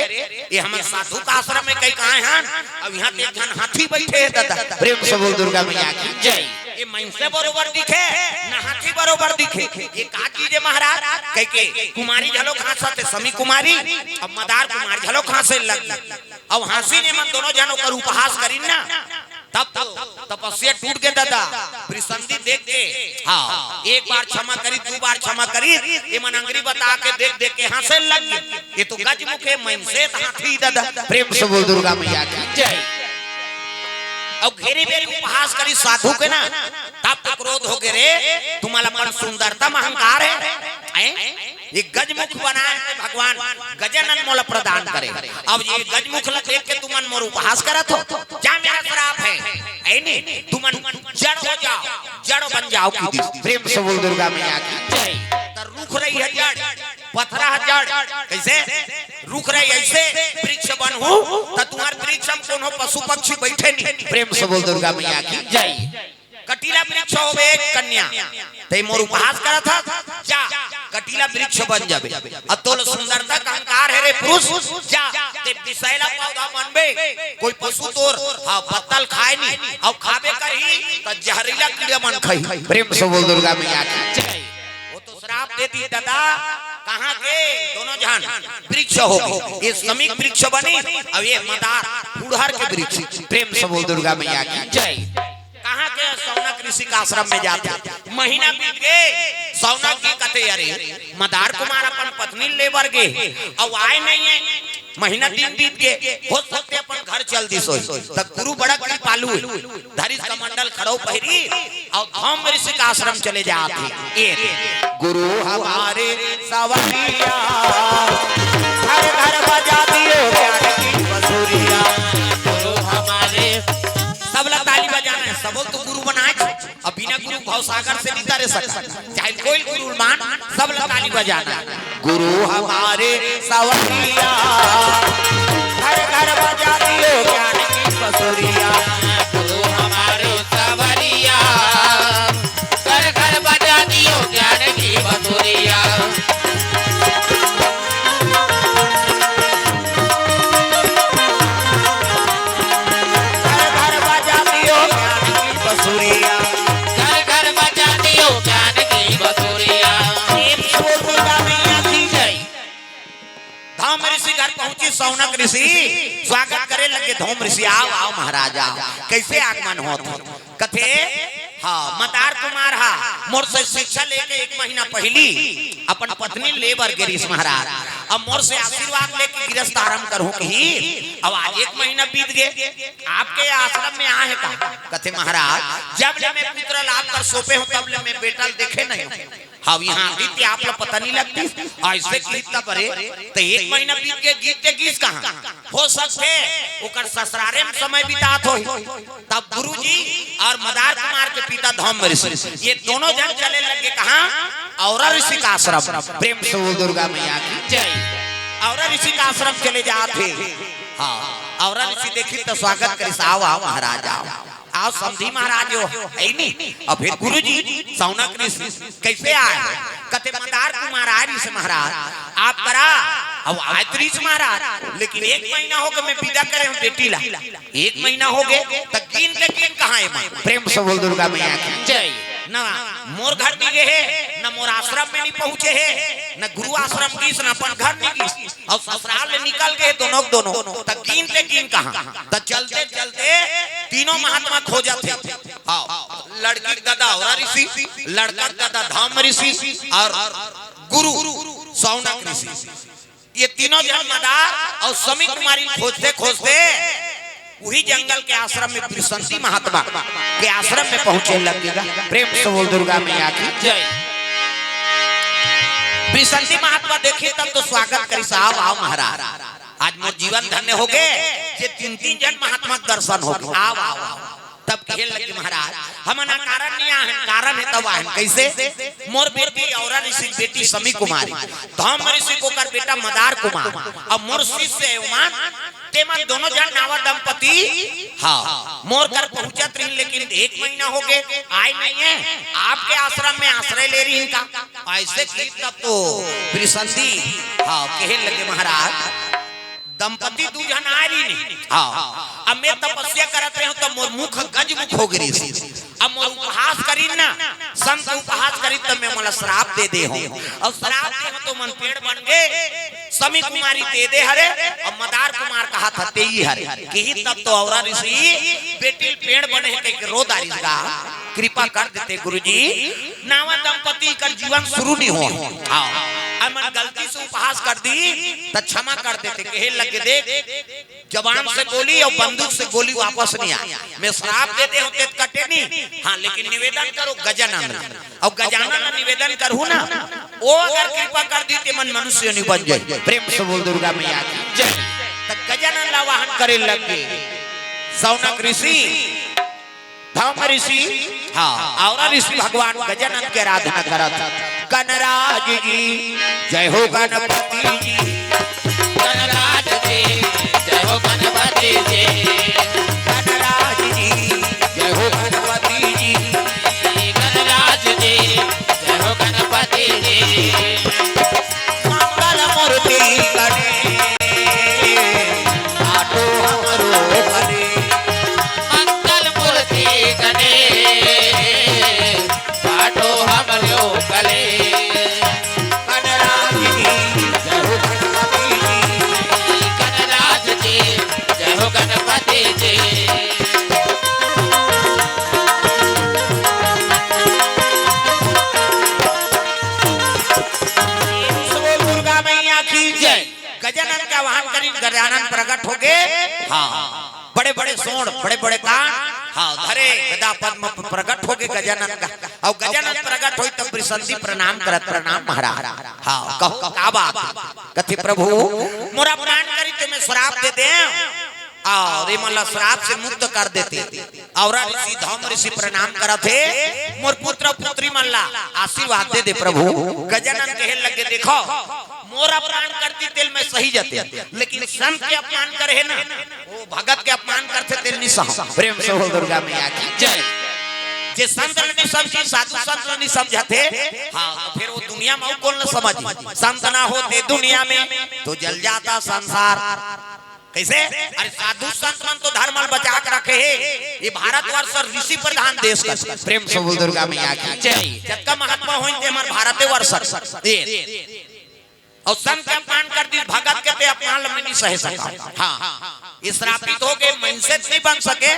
ये हमन साधु के आश्रम में कहिके आय हन, अउ इहाँ त एक झन हाथी बइठे हे दादा।" प्रेम से बोल दुर्गा मैया की जय। "ये मइनसे बरोबर दिखे, न हाथी बरोबर दिखे, ये का चीज हे महाराज?" कहिके कुमारी घलोक हंसत हे, समी कुमारी अउ मदार कुमार घलोक हंसे लग गे। अब हंसिन एमन दोनों झन ओकर उपहास करिन ना, तब तो तपस्या टूट गे दादा। वृषंदी देख के, हाँ, एक बार क्षमा करिस, दू बार क्षमा करिस, एमन अंगरी बता के देख देख के हंसे लग गे। ये तो गजमुख हे, मइनसे त हाथी दादा। प्रेम से बोल दुर्गा मैया की जय। अउ घेरी बेरी उपहास करिस साधु के ना, तब तो क्रोध होगे रे, तुम्हर अपन सुंदरता म अहंकार हे, हैं? ये गजमुख बनाए हे भगवान, गजानन मोला प्रदान करे। अब ये गजमुख ला देख के तुमन मोर उपहास करत हो, जा मेरा श्राप हे, है नी? तुमन जड़ हो जाओ, जड़ बन जाओ की दिस। प्रेम से बोल दुर्गा मैया की जय। त रुख रही हे जड़, पथरा हे जड़, कैसे? रुख रही ऐसे, वृक्ष बनहू, त तुम्हर वृक्ष म कोनो पशु पक्षी बैठे नहीं। प्रेम से बोल दुर्गा मैया की जय। कटीला वृक्ष होबे एक कन्या, तैं मोर उपहास करत हस, जा कटीला वृक्ष बन जाबे। अब तोला सुंदरता के अहंकार हे रे पुरुष, जा तैं विषैला पौधा बनबे, कोई पशु तोर, हाँ, पत्तल खाए नहीं, अउ खाबे करही त जहरीला कीड़ा मन खाही। प्रेम से बोल दुर्गा मैया की जय। वो तो श्राप दे दिस दादा, कहाँ के दोनों झन वृक्ष होगे, ये समीक वृक्ष बनिस, अउ ये मदार फुड़हर के वृक्ष। प्रेम से बोल दुर्गा मैया की जय। कहाँ के? सौनक ऋषि के आश्रम में जाथे। महीना बीत गे, सौनक जी कथे, "अरे, मदार कुमार अपन पत्नी ले बर गे, अउ आए नहीं हे।" महीना दिन बीत गे, हो सकथे अपन घर चल दिस होही। त गुरु बड़ा कृपालु हे, धरिस कमंडल खड़ो पहिरी, अउ धौम ऋषि के आश्रम चले जात हे। ये गुरु हमारे सवरिया, घर घर बजा दियो ज्ञान की बसुरिया। गुरु हमारे सब ला ताली बजाना हे, सबो तो गुरु बनाए। अब बिना गुरु भवसागर से नहीं तरे सकत, चाहे कोई गुरु मान, सब ला ताली बजाना हे। गुरु हमारे सवरिया, घर घर बजा दियो ज्ञान की बसुरिया। गुरु हमारे सवरिया, घर घर बजा दियो ज्ञान की बसुरिया। घर घर बजा दियो ज्ञान की बसुरिया। घर घर बजा दियो ज्ञान की बसुरिया। प्रेम से बोल दुर्गा मैया की जय। धौम ऋषि घर पहुंचिस सौनक ऋषि, स्वागत करे लगे धौम ऋषि, "आओ, आओ महाराज, आओ।" कैसे आगमन होत हे? कथे, हाँ, मदार कुमार हा, मोर से शिक्षा लेके एक महीना पहिली अपन पत्नी ले बर गे रिहिस महाराज। अब मोर से आशीर्वाद लेके गृहस्थ आरंभ करहूं कही, अब आज एक महीना बीत गे, आपके आश्रम में आए हे का? कथे, "महाराज, जब ले मैं पुत्र लाभ कर सौंपे हूं, तब ले मैं बेटा ल देखे नहीं हूं।" हाँ, इहां आतिथ्य आप ला पता नहीं लगतिस। अइसे कही तब रे, त एक महीना बीत गे, गीस ते गीस कहाँ? हो सकथे, ओकर ससुरारे म समय बितात होही। तब गुरुजी अउ मदार कुमार के पिता धौम ऋषि, ये दोनों झन चले लगे कहाँ? औरा ऋषि के आश्रम। प्रेम से बोल दुर्गा मैया की जय। औरा ऋषि के आश्रम चले जात हे। हाँ, औरा ऋषि देखिस त स्वागत करिस, "आओ, आओ महाराज, आओ।" आओ समधी महाराज हो, हे नी? अउ फेर गुरुजी, सौनक ऋषि, कैसे आए? कथे, "मदार कुमार आए रिहिस महाराज, आप करा।" अब आए त रिहिस महाराज, लेकिन एक महीना होगे मैं बिदा करे हूं बेटी ला। एक महीना होगे, त गीन ते गीन कहाँ हे मैं? प्रेम से बोल दुर्गा मैया की जय। न मोर घर नइ गे हे, न मोर आश्रम में नइ पहुंचे हे, न गुरु आश्रम गीस, न अपन घर नइ गीस। अउ ससुराल ले निकल गे दोनों के दोनों, त गीन ते गीन कहाँ? त चलते चलते तीनों महात्मा खोजत हे। हाँ, लड़की के ददा औरा ऋषि, लड़का के ददा धौम ऋषि अउ गुरु सौनक ऋषि। ये तीनों झन मदार अउ समी कुमारी खोजते खोजते उही जंगल के आश्रम में बृषंती महात्मा के आश्रम में पहुंचे लग गे। प्रेम से बोल दुर्गा मैया की जय। बृषंती महात्मा देखिस तब तो स्वागत करिस, "आओ, आओ महाराज, आज मोर जीवन धन्य होगे, जे तीन तीन झन महात्मा के दर्शन होगे, आओ, आओ, आओ।" तब कहे लगे, "महाराज, हमन अकारण नइ आए हन, कारण हे तब आए हन।" कैसे? मोर बेटी औरा ऋषि के बेटी समी कुमारी, धौम ऋषि के ओकर बेटा मदार कुमार, अउ मोर शिष्य हे ओमन, तेमन दोनों झन नावा दंपति, हाँ, मोर घर पहुंचत रहिन, लेकिन एक महीना होगे, आए नइ हे। आपके आश्रम में आश्रय ले रहिन का? अइसे कहिस तब तो बृषंती, हाँ, कहे लगे, "महाराज, दंपति दू झन आए रहिन, हाँ, अब मैं तपस्या करत रहेंव, त मोर मुख गजमुख हो गे रिहिस। अब मोर उपहास करिन ना, संत उपहास करिन, त मैं मोला श्राप दे दे हंव। अउ श्राप दे हंव, त ओमन पेड़ बन गे।" समी कुमारी ते दे हरे, अउ मदार कुमार कहत हे, "तेही हरे।" कहिस तब तो औरा ऋषि बेटी ल पेड़ बने हे कहिके रो डारिस गा, "कृपा कर देते गुरुजी, नावा दंपति कर जीवन शुरू नइ होय।" हाँ, हमन गलती से उपहास पास कर दी, त क्षमा कर देते। कहे लगे, देख, जबान से गोली अउ बंदूक से गोली वापस नहीं आय। मैं श्राप दे दे हों त कटे नहीं। हाँ, लेकिन निवेदन करो गजानन ला। अउ गजानन ला निवेदन करहूं ना, ओ अगर कृपा कर दी ते मन मनुष्य नहीं बन जाय। प्रेम से बोल दुर्गा मैया की जय। त गजानन ला वाहन करे लग गे। शौनक ऋषि, धौम ऋषि, हाँ, औरा ऋषि भगवान गजानन के आराधना करत। गणराज जी, जय हो गणपति जी। गणराज जी, जय हो गणपति जी। गणराज जी, जय हो गणपति जी। गणराज जी, जय हो गणपति जी। मंगल मूर्ति गणेश, पाटो हमरो कलेश। मंगल मूर्ति गणेश, पाटो हमरो कलेश। गणराज जी, जय हो गणपति जी। गणराज जी, जय हो गणपति जी। बोल दुर्गा मैया की जय। गजानन के आवाहन करिन, गजानन प्रकट हो गे। हाँ, बड़े बड़े सोंड़, बड़े बड़े कान, हाँ, धरे गदा पद्म प-, प्रकट हो गे गजानन का। अउ गजानन प्रकट होइस तब वृषंती प्रणाम करत, प्रणाम महाराज। हाँ, कहो का बात हे? कथे, प्रभु, मोर अपमान करिस त मैं श्राप दे देंव, अउ एमन ला श्राप से मुक्त कर देते। औरा ऋषि, धौम ऋषि प्रणाम करत हे, मोर पुत्र पुत्री मन ला आशीर्वाद दे दे प्रभु। गजानन कहे लगे, देखो, मोर अपमान कर दिस तेला मैं सहि जातेंव, लेकिन संत के अपमान करे हे ना, ओ भगत के अपमान करथे तेला नइ सहंव। प्रेम से बोल दुर्गा मैया की जय। जे संत ल नइ समझिस, साधु संत ल नइ समझथे, हाँ, त फेर ओ दुनिया म अउ कोन ल समझही? संत ना होते दुनिया में तो जल जाता संसार। कइसे? अरे, साधु संत मन तो धर्म ल बचा के रखे हे। ये भारतवर्ष ऋषि प्रधान देश का। प्रेम से बोल दुर्गा मैया की जय। जतका महात्मा होइस ते हमर भारतवर्ष। ये अउ संत के अपमान कर दिस, भगत के ते अपमान ल मैं नइ सहे सकंव। हाँ, ये श्रापित हो गे, मनसे नइ बन सके,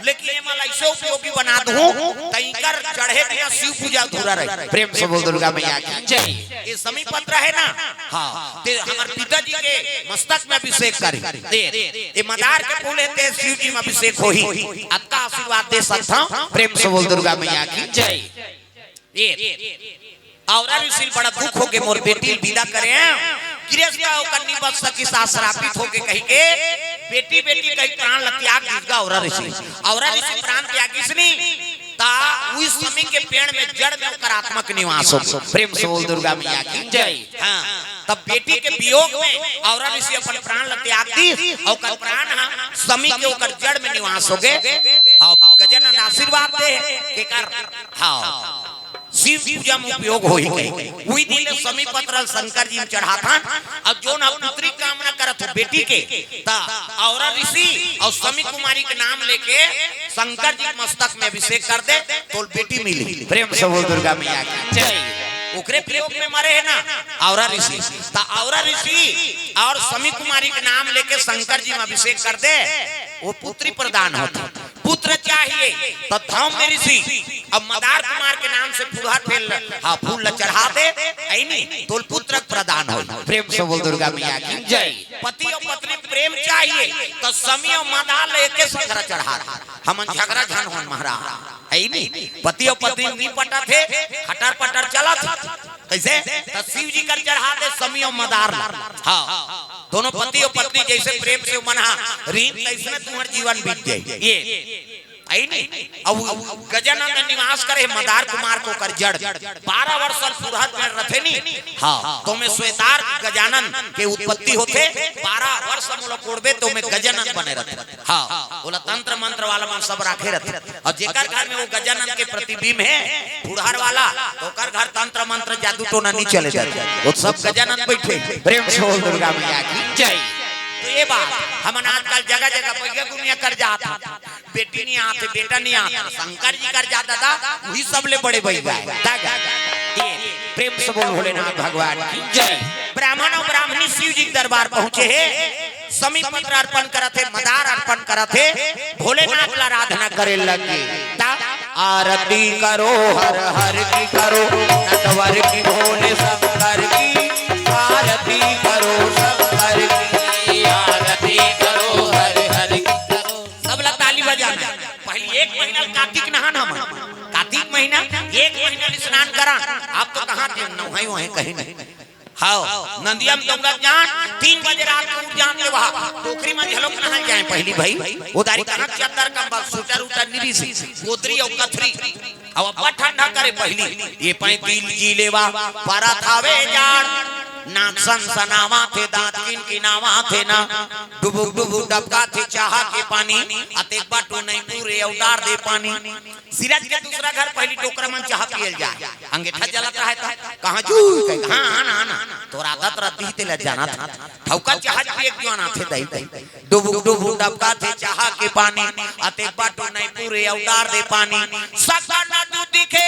लेकिन एमन ला अइसे उपयोगी बना दूं, त इंकर चढ़े बिना शिव पूजा अधूरा रही। प्रेम से बोल दुर्गा मैया की जय। ये समी पत्र हे ना, हाँ, ते हमर पिताजी के मस्तक में अभिषेक करिन। ये, ये मदार के फूल हे, ते शिव जी में अभिषेक होही। अतका आशीर्वाद दे सकथंव। प्रेम से बोल दुर्गा मैया की जय। ये औरा ऋषि ल बड़ा दुख हो गे, मोर बेटी ल बिदा करेंव, गृहस्थ ओकर नइ बच सकिस, श्रापित हो गे कहिके बेटी, बेटी कहि प्राण ल त्याग दिस गा औरा ऋषि। औरा ऋषि प्राण त्यागिस नहीं, त उही समी के पेड़ में जड़ में ओकर आत्मा के निवास हो गे। प्रेम से बोल दुर्गा मैया की जय। हाँ, तब बेटी के वियोग में औरा ऋषि अपन प्राण ल त्याग दिस, अउ ओकर प्राण ह समी के ओकर जड़ में निवास हो गे। अउ गजानन आशीर्वाद दे हे, केकर? हाँ, शिव पूजा में उपयोग होही कहे। उही दिन ले समी पत्र ल शंकर जी में चढ़ाथन। अउ जोन ह पुत्री कामना करत हो बेटी के, त औरा ऋषि अउ समी कुमारी के नाम लेके शंकर जी के मस्तक में अभिषेक कर दे, तोला बेटी मिलही। प्रेम से बोल दुर्गा मैया की जय। ओकरे वियोग में मरे हे ना औरा ऋषि, त औरा ऋषि अउ समी कुमारी के नाम लेके शंकर जी में अभिषेक कर दे, ओ पुत्री प्रदान होथे। पुत्र चाहिए त धौम्य ऋषि अउ मदार कुमार के नाम से फूलहा फेल, हाँ, फूल ल चढ़ा दे, अइनी तोला पुत्र प्रदान होही। प्रेम से बोल दुर्गा मैया की जय। पति अउ पत्नी प्रेम चाहिए त समी अउ मदार ल एके संघरा चढ़ा दे। हमन झगरा झन होन महाराज, अइनी पति अउ पत्नी नइ पटत हे, खटर पटर चलत हे। कइसे? त शिव जी कर चढ़ा दे समी अउ मदार ला। हाँ, दोनों पति अउ पत्नी जइसे प्रेम से मन हा रीन, तइसने तुम्हर जीवन बीत जाही। ये अइनी, अउ गजानन निवास करे मदार कुमार के ओकर जड़। बारह वर्ष ल पुरहर में रथे नी, हाँ, त ओमे श्वेतार्क गजानन के उत्पत्ति होथे। बारह वर्ष मोला कोड़बे त ओमे गजानन बने रथे। हाँ, ओला तंत्र मंत्र वाला मन सब राखे रथे। अउ जेकर घर में ओ गजानन के प्रतिबिंब हे, फुड़हर वाला, त ओकर घर तंत्र मंत्र जादू टोना नइ चले जाथे। ओ सब गजानन बइठे। प्रेम से बोल दुर्गा मैया की जय। त ये बात, हमन आजकल जगह जगह बइगा गुनिया कर जात हन। बेटी नइ आत हे, बेटा नइ आत हे, शंकर जी कर जा दादा, उही सबले बड़े बइगा हे। दादा, ये प्रेम से बोल भोलेनाथ भगवान की जय। ब्राह्मण अउ ब्राह्मणी शिव जी के दरबार पहुंचे हे। समी पत्र अर्पण करत हे, मदार अर्पण करत हे, भोलेनाथ ला आराधना करे लगे। त आरती करो हर हर की, करो नटवर की, भोले शंकर की, आरती जाना हे। पहिली एक महीना ल कार्तिक नहान हमन, कार्तिक महीना एक महीना ल स्नान करन। अब तो कहाँ के नहाई वहाई कहीं नहीं। हव, नदिया म दउड़त जान, तीन बजे रात के उठ जान ले वहाँ, टोकरी म घलोक नहाय जाय पहिली भई। ओ दारी कहाँ चद्दर कंबल, स्वेटर उटर नइ रिहिस, गोदरी अउ कथरी। अउ अब्बड़ ठंडा करे पहिली। ए पइती जी लेवा, परत हवे जाड़। नाक सनसनावत हे, दांत किनकिनावत हे ना। डुबुक डुबुक डबकत हे चाहा के पानी। अतेक बाटो नइ पूरे अउ डार दे पानी। सिरज के दूसरा घर पहिली डोकरा मन चाहा पिए ल जाय। अंगेठा जलत रहय त कहाँ जू कहे, हाँ, आना, आना। तोर आदत रद्दी तेला जानत हँव। ठउका चाहा पिए के जुआन आथे दई दई। डुबुक डुबुक डबकत हे चाहा के पानी, अतेक बाटो नइ पूरे अउ डार दे पानी। सकन दू दिखे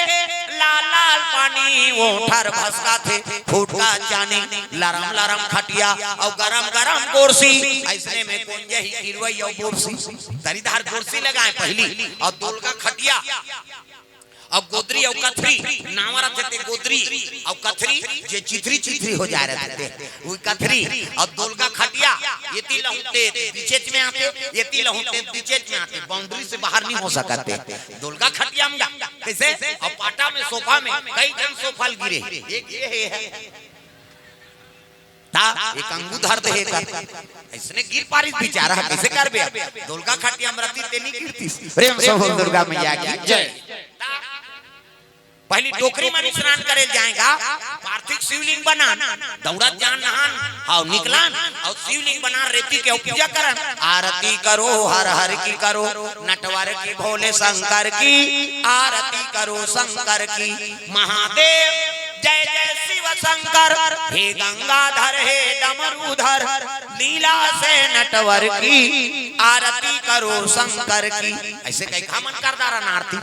लाल लाल पानी, ओठर भसकत हे फुटका चानी। लरम लरम खटिया अउ गरम गरम गोरसी, अइसने में कोन जही किरवई अउ बोरसी। तरी धार गोरसी लगाय पहिली, अउ दोलगा खटिया अउ गोदरी अउ कथरी, नावा रथे ते गोदरी अउ कथरी, जे चिथरी चिथरी हो जाय रथे ते, उही कथरी अउ दोलगा खटिया, एती लहूँ ते बीचेच में आथे, एती लहूँ ते बीचेच में आथे, बाउंड्री से बाहर नइ हो सकत ते। दोलगा खटिया म गा, कइसे? अउ पाटा में, सोफा में, कई झन सोफा ल गिरे हे। एक ये हे, ता एक अंगू धर दे हे कर। अइसने गिर पारिस बिचारा, कइसे करबे अब? दोलगा खटिया म रतिस ते नइ गिरतिस। प्रेम से बोल दुर्गा मैया की जय। पहिली डोकरी म स्नान करे ल जाय गा, पार्थिव शिवलिंग बनान, दउड़त जान नहान, हव निकलन, अउ शिवलिंग बनान रेती के अउ पूजा करन। आरती करो हर हर की करो, नटवर की भोले शंकर की, आरती करो शंकर की, महादेव जय जय शिव शंकर, हे गंगाधर हे डमरूधर, लीला से नटवर की, आरती करो शंकर की। अइसे कहिके हमन कर डारन आरती।